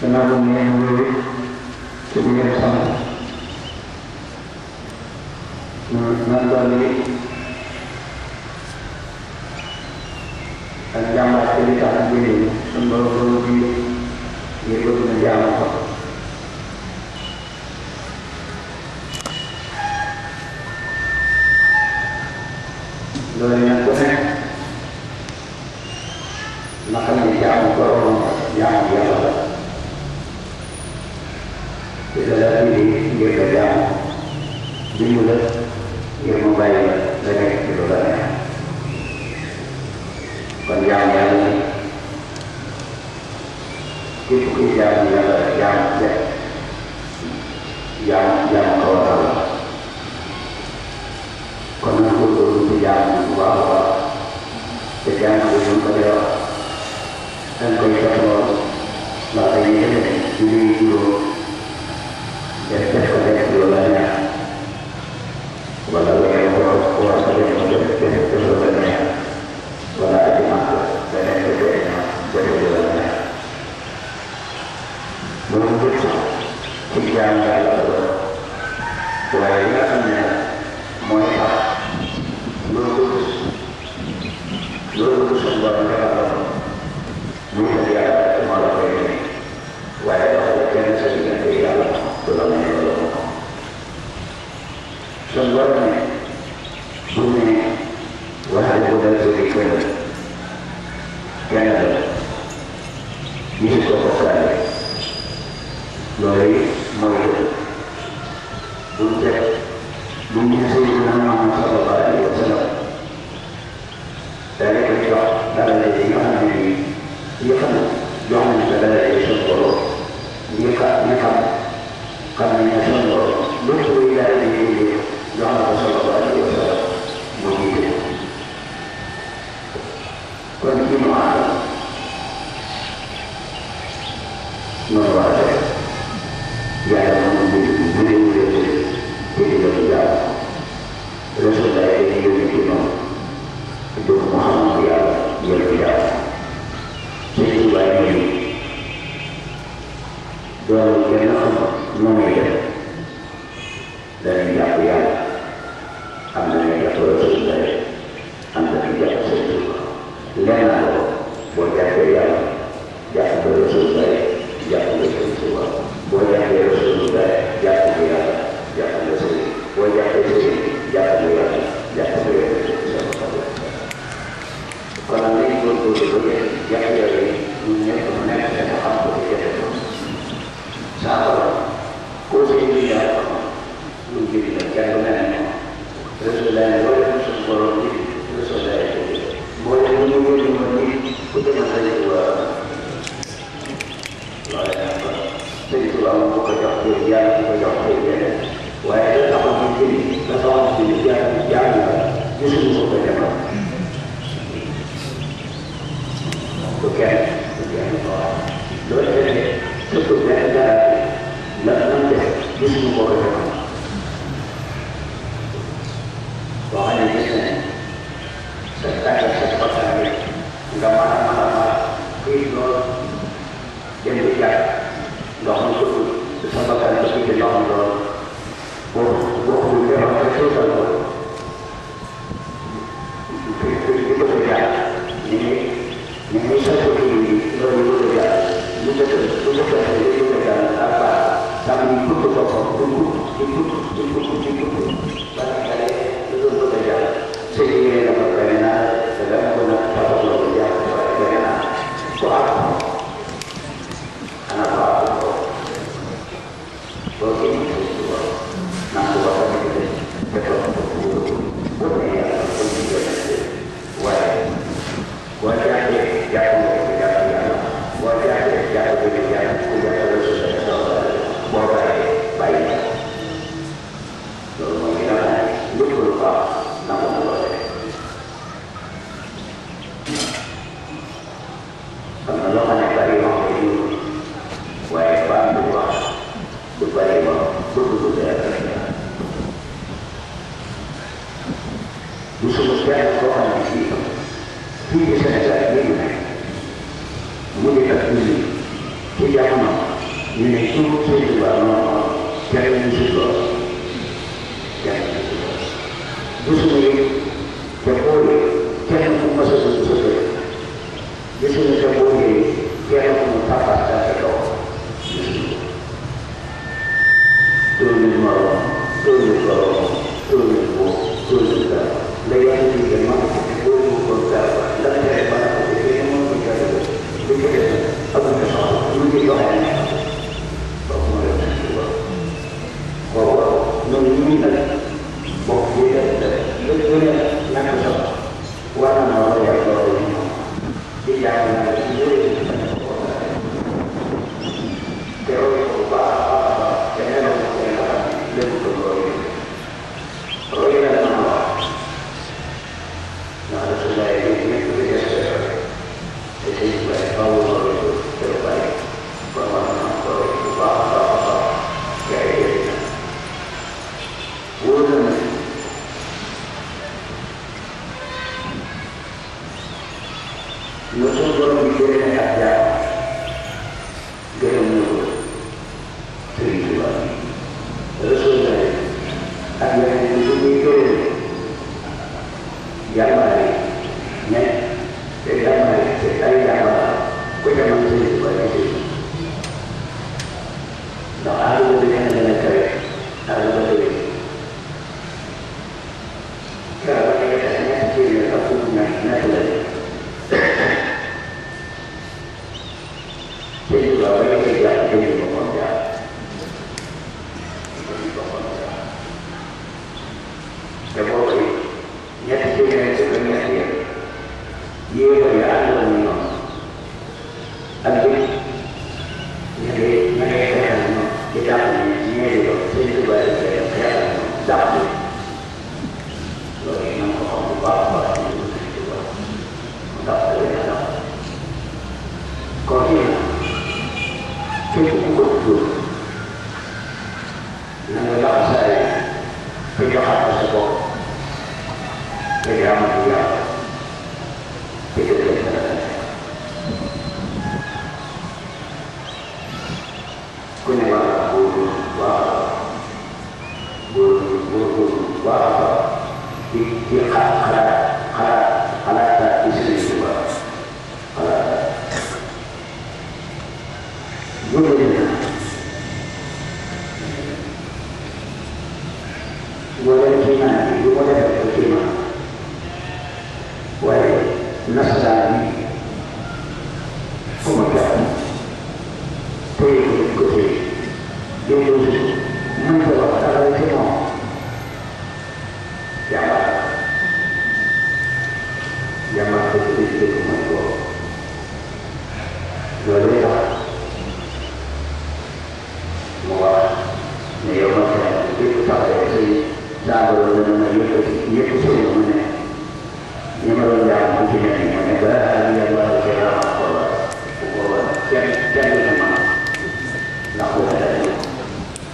Kenapa mengenai sebagai sama mengenai ancaman cerita ini sebelum ikut menjawab yang kedua maka menjawab orang yang biasa tidak lagi dia kerja di mulut yang membayar dari kedudukannya penjama itu kerja yang orang karena itu yang bahwa kerjaan itu pada dan kalau matanya ini dulu dari kesempatan kedudukannya walau yang orang saja kedudukannya walau dimaksud dan kedudukannya menurut yang lalu wajibnya mereka lulus sebuah negara bukan dia malah ini wajib yang sesungguhnya dia dalam sebenarnya bumi wahai budaya berikut yang ada di sekolah dari mulut untuk menyelesaikan masalah yang sedang dari kerja dari yang ini ia kan jangan dari sekolah dia kan karena sekolah betul dari ini jangan masalah yang sedang begitu bagaimana menurut yang menjadi tidak Rasulullah ini itu Muhammad yang tidak sehingga ini dalam kenal mengenai dan yang anda yang Rasulullah anda tidak sesuatu lain boleh dia yang Rasulullah yang sesuatu boleh Rasulullah yang dia yang Rasulullah boleh yang kalau ini betul-betul yang dari dunia kemenangan dan apa itu sahabat kursi ini ya mungkin kemenangan terus lain boleh sebelum ini terus lain boleh menunggu untuk masa dua lain apa itu orang bekerja kerja wajib tak mungkin kesalahan demikian jangan justru bekerja bukan doa itu benda nanti justru bekerja soalnya ini sekarang enggak mana-mana itu yang bijak enggak untuk kesempatan itu jangan bukan orang tersusah itu kerja ini satu ini baru kerja itu kerja apa kami ikut barangkali itu bekerja sehingga dapat karena sedang benar dapat bekerja karena soal anak bapak begini nah bukan itu betul bukan ya wajah jatuh baik kalau mengira betul pak nama boleh karena hanya dari orang itu wajib dua berbalik betul disebutkan orang di sini tidak ada ini mulai terjadi tidak ñu ne tout Sëñ Tuubaa non kenn musul lool kenn musul lool gisuñu it te boole kenn ku mos a dugg sa kër gisuñu te boole kenn ku mu tapas sa kaw gisuñu tooñu morom tooñu borom tooñu boo tooñu dara la yàlla digal ma ko tooñu ko dara la tere ba ko te kenn mënu ko jàll lu ko def amul na soxla lu ci doxee ne boobu mooy la Sëñ Tuubaa boobu ñoom ñu ngi nag bokk yi lu gën a ñàkk sax war na war a yàgg loolu ñu di jàng naa ci yooyu te roy ko bu baax a baax te nelaw ko nga xam ne lépp ko loolu roy na mën a wax ndax dafa lay nekk di geste te Sëñ Tuubaa faaw loolu te lu bari kon war na ko roy bu baax a baax a baax te ay jëriñ wóor na loolu suñu borom bi gërëm ak jaar gërëm na ko Sëriñ Tuubaa Rasulullah ak yeneen yi muy gërëm jàmbaare mais te jàmbaare te ay jàmbaar ku ca mën Sëriñ Tuubaa di ndax àll bi dina gën a kawe àll ba tëwee keroog ba nekk ñetti téeméer ak fukk ñett la Sëñ Tuubaa ba ñu koy jaar dañu ko moom jaar dañu ko moom jaar te boobu it ñetti téeméer ak ñett yéen yi àndoon ñu ñoom ak bi ña ngay xeexal ñoom di dàq ñu ñeenti ko Sëñ Tuubaa yi koy xeexal ñoom dàq bi loolu yi ko xam bu baax a baax ñu ko Sëñ Tuubaa ndax da leen a dàq kon képp ku ko dugg na nga laxasaay te joxaat ko sa bopp te jaamu Yàlla te jëlee sa ku ne war a góorgóorlu baax a di xalaat ci Sëriñ Tuubaa xalaat wala kiimaan bi lu ko defee ko kiimaan waaye nasaraan bi fu ma jàpp téye ko di ko téye déedéet mën ko wax dara ci moom jàmbaar ko ci dëgg mën ko loolu tax mu wax ne yow ma fi képp taxawee say saabaro dana ma yëkkati ñëpp sëriñ mu ne ñi ma doon jàng mu ci mel ni mu ne ba Yàlla ci raxas ko la bu boobaa kenn na ma ndax bu ko defee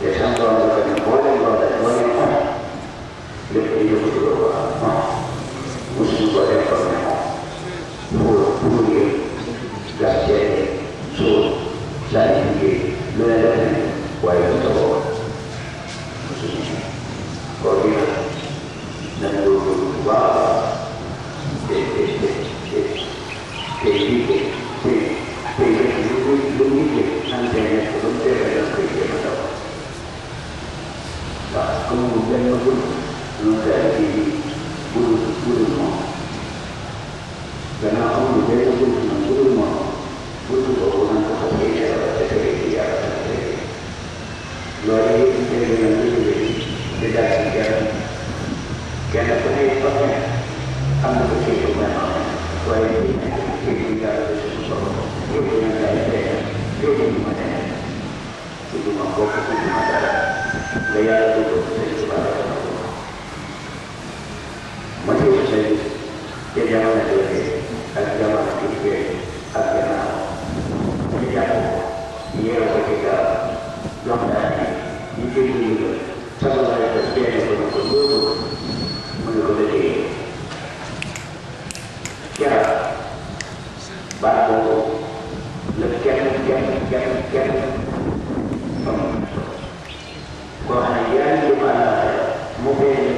te sam doon ko ne boo leen loo def boo leen am lépp di yëkkati loo ko am musuñu ko def ko ne moom pour yi gas ceene suuf saa yi liggéey lu ne def ne waaye du taxaw musuñu kooku yi nag nañu bu baax te lu liggéey nan tey nekk lu mu defee daf koy jéem a daw ndax comme mu benn bul lu tey ci budul moom gannaaw amul benn bul nag budul moom budul boobu nan ko fas yéene wala defee ci Yàlla loolu yëpp dégg na lu jógee di daal ci kenn ku ne fa ne am na ko ci yu mel noonu waaye lii nekk ci Yàlla di suñu borom yëpp nañ lay tey yëpp ñu ma ne ci du ma bokk ci du ma dara la Yàlla dugal Sëñ Tuubaa la ma ci say te jamono jooju ak jamono bi ak gannaaw ñu jàpp yeewu ko ci gaal jox naa ne ñu jënd ndigal sama laaj ba benn ko ne ko loolu mu ne ko liggéey keroog baat boobu la kenn buffet